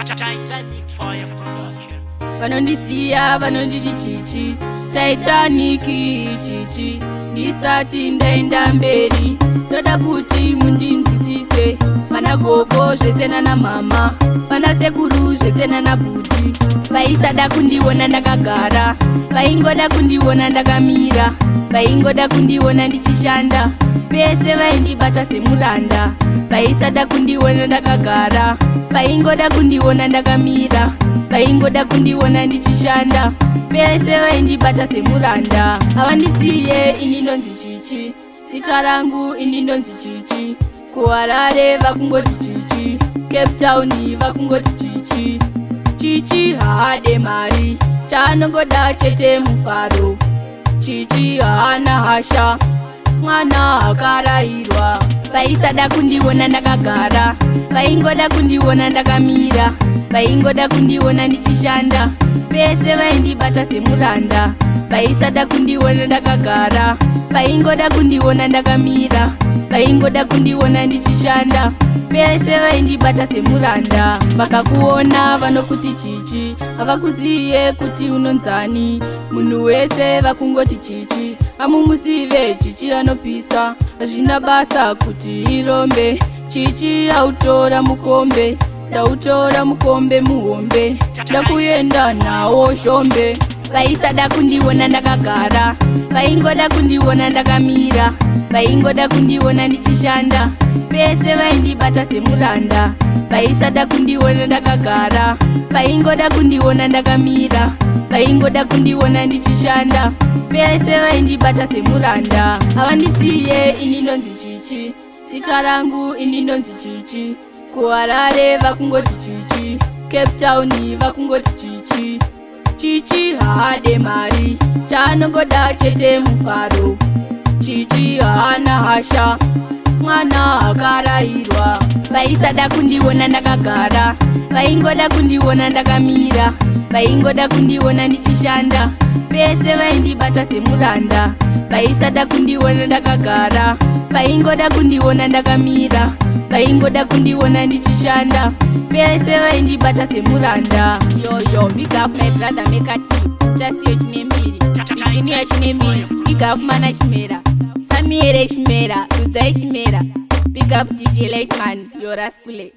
Titanic Fire Production. Vanondisiya vanonditi Chichi Titanic. Chichi, ndisati ndaenda mberi, ndoda kuti mundinzwisise. Vana gogo zvese nana mama, vana sekuru zvese nana bhuti, vaisada kundiona ndakagara, vaingoda kundiona ndakamira, vaingoda kundiona ndichishanda. Pese vaindibata semuranda. Vaisada kundiona ndakagara, vaingoda kundiona ndakamira, vaingoda kundiona ndichishanda. Pese vaindibata semuranda. Havandisiye, ini ndonzi Chichi, zita rangu ini ndonzi Chichi. KuHarare vakungoti Chichi, Cape Town vakungoti Chichi. Chichi haade mari, chaanongoda chete mufaro. Chichi haana hasha, mwana akarayirwa. Vaisada kundiona ndakagara, vaingoda kundiona ndakamira, vaingoda kundiona ndichishanda. Pese vaindibata semuranda. Vaisada kundiona ndakagara, vaingoda kundiona ndakamira, vaingoda kundiona ndichishanda. Pese vaindibata semuranda. Vakakuona vanokuti Chichi, havakuziye kuti unonzani. Munhu wese vakungoti Chichi, amumusive. Chichi anopisa, hazvina basa kuti irombe. Chichi autora mukombe, ndautora mukombe muhombe, ndakuenda nawo Zhombe. Vaisada kundiona ndakagara, vaingoda kundiona ndakamira, vaingoda kundiona ndichishanda. Pese vaindibata semuranda. Vaisada kundiona ndakagara, vaingoda kundiona ndakamira, vaingoda kundiona ndichishanda. Pese vaindibata semuranda. Havandisiye, ini ndonzi Chichi, zita rangu ini ndonzi Chichi. KuHarare vakungoti Chichi, Cape Town vakungoti Chichi. Chichi haade mari, chaanongoda chete mufaro. Chichi haana hasha, mwana akarayirwa. Vaisada kundiona ndakagara, vaingoda kundiona ndakamira, vaingoda kundiona ndichishanda. Pese vaindibata semuranda. Vaisada kundiona ndakagara, vaingoda kundiona ndakamira, vaingoda kundiona ndichishanda. Pese vaindibata semuranda. Yoyo, big up my brother Mekati Tasiyo Chinembiri, Virginia Chinembiri. Big up Mana Chimera, Samiere Chimera, Ludzai Chimera. Big up DJ Lightman Yoraskule.